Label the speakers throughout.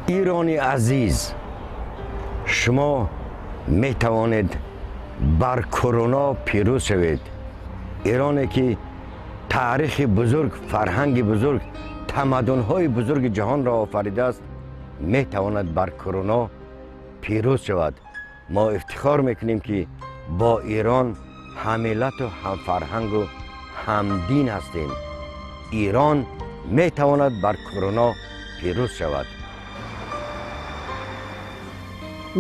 Speaker 1: Ирони азиз, шумо метавонед бар Корона пирӯз шавед. Ироне ки таърихи бузург, фарҳанги бузург, тамаддунҳои бузурги ҷаҳонро офаридааст, метавонад бар Корона пирӯз шавад. Мо ифтихор мекунем, ки бо Ирон ҳаммиллату ҳамфарҳангу ҳамдин ҳастем. Ирон метавонад бар Корона пирӯз шавад.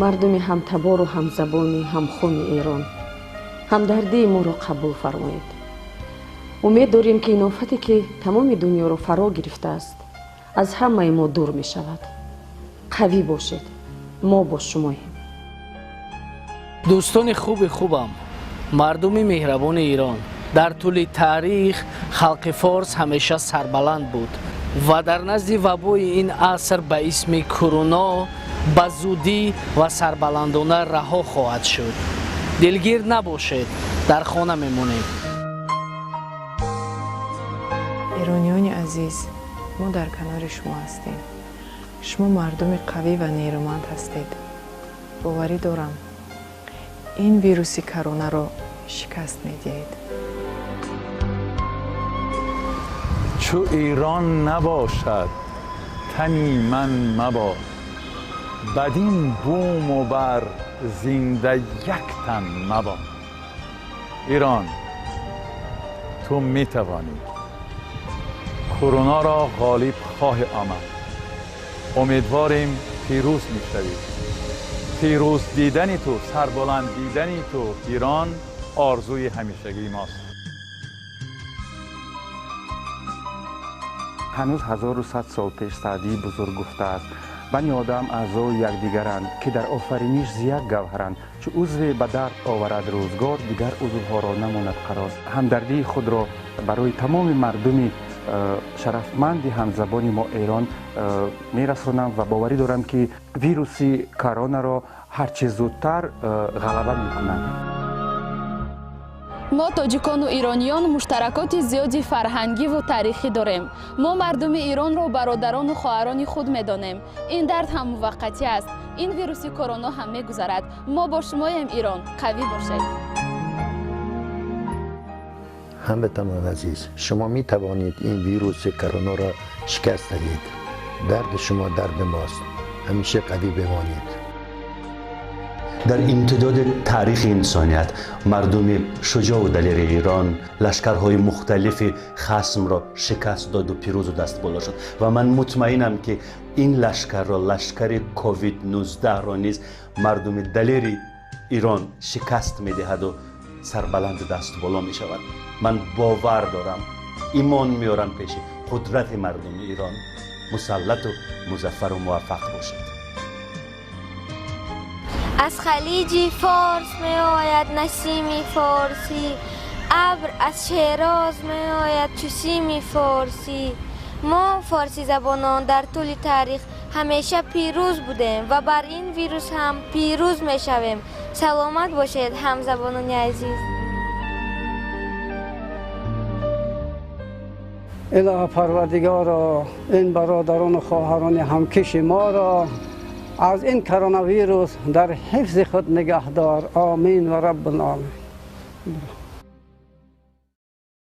Speaker 2: Мардуми ҳамтабору ҳамзабони ҳамхуни Эрон, ҳамдардии моро қабул фармоед. Умед дорем, ки ин офате, ки тамоми дунёро фаро гирифтааст, аз ҳамаи мо дур мешавад. Қавӣ бошед, мо бо шумоем.
Speaker 3: Дӯстони хуби хубам, мардуми меҳрабони Эрон, дар тӯли таърих халқи форс ҳамеша сарбаланд буд ва дар назди вабои ин аср ба исми Куруно ба зудӣ ва сарбаландона раҳо хоҳад шуд. Дилгир набошед, дар хона мемонем.
Speaker 4: Эрониёни азиз, мо дар канори шумо ҳастем. Шумо мардуми қавӣ ва нерӯманд ҳастед. Боварӣ дорам, ин вируси коронаро шикаст медиҳед.
Speaker 5: Чу Эрон набошад, тани ман мабод, бадин буму бар зинда як тан мабод. Эрон, ту метавонӣ, Коронаро ғолиб хоҳӣ омад. Умедворем, пирӯз мешавӣ. Пирӯз дидани ту, сарбаланд дидани ту, Эрон, орзуи ҳамешагии мост.
Speaker 6: Ҳанӯз 1100 сол пеш Саъдии бузург гуфтааст: «Бани одам аъзои якдигаранд, ки дар офариниш зи як гавҳаранд. Чу узве ба дард оварад рӯзгор, дигар узвҳоро намонад қарор». Ҳамдардии худро барои тамоми мардуми шарафманди ҳамзабони мо Эрон мерасонам ва боварӣ дорам, ки вируси коронаро ҳарчи зудтар ғалаба мекунанд.
Speaker 7: Мо, тоҷикону ирониён, муштаракоти зиёди фарҳангиву таърихӣ дорем. Мо мардуми Иронро бародарону хоҳарони худ медонем. Ин дард ҳам муваққатӣ аст, ин вируси короно ҳам мегузарад. Мо бо шумоем, Ирон, қавӣ бошед.
Speaker 8: Ҳамватанон азиз, шумо метавонед ин вируси коронаро шикаст диҳед. Дарди шумо дарди мост. Ҳамеша қавӣ бимонед.
Speaker 9: Дар имтидоди таърихи инсоният мардуми шуҷоъу далери Эрон лашкарҳои мухталифи хасмро шикаст доду пирӯзу дастболо шуд ва ман мутмаинам, ки ин лашкарро, лашкари ковид-19-ро низ мардуми далери Эрон шикаст медиҳаду сарбаланду дастболо мешавад. Ман бовар дорам, имон меорам пеши қудрати мардуми Эрон. Мусаллату музаффару муваффақ бошед.
Speaker 10: Аз Халиҷи Форс меояд насими форсӣ, абр аз Шероз меояд чу сими форсӣ. Мо, форсизабонон, дар тӯли таърих ҳамеша пирӯз будем ва бар ин вирус ҳам пирӯз мешавем. Саломат бошед, ҳамзабонони азиз.
Speaker 11: Илоҳ Парвардигоро, ин бародарону хоҳарони ҳамкиши моро аз ин коронавирус дар ҳифзи худ нигаҳдор. Омин ва раббулоламин.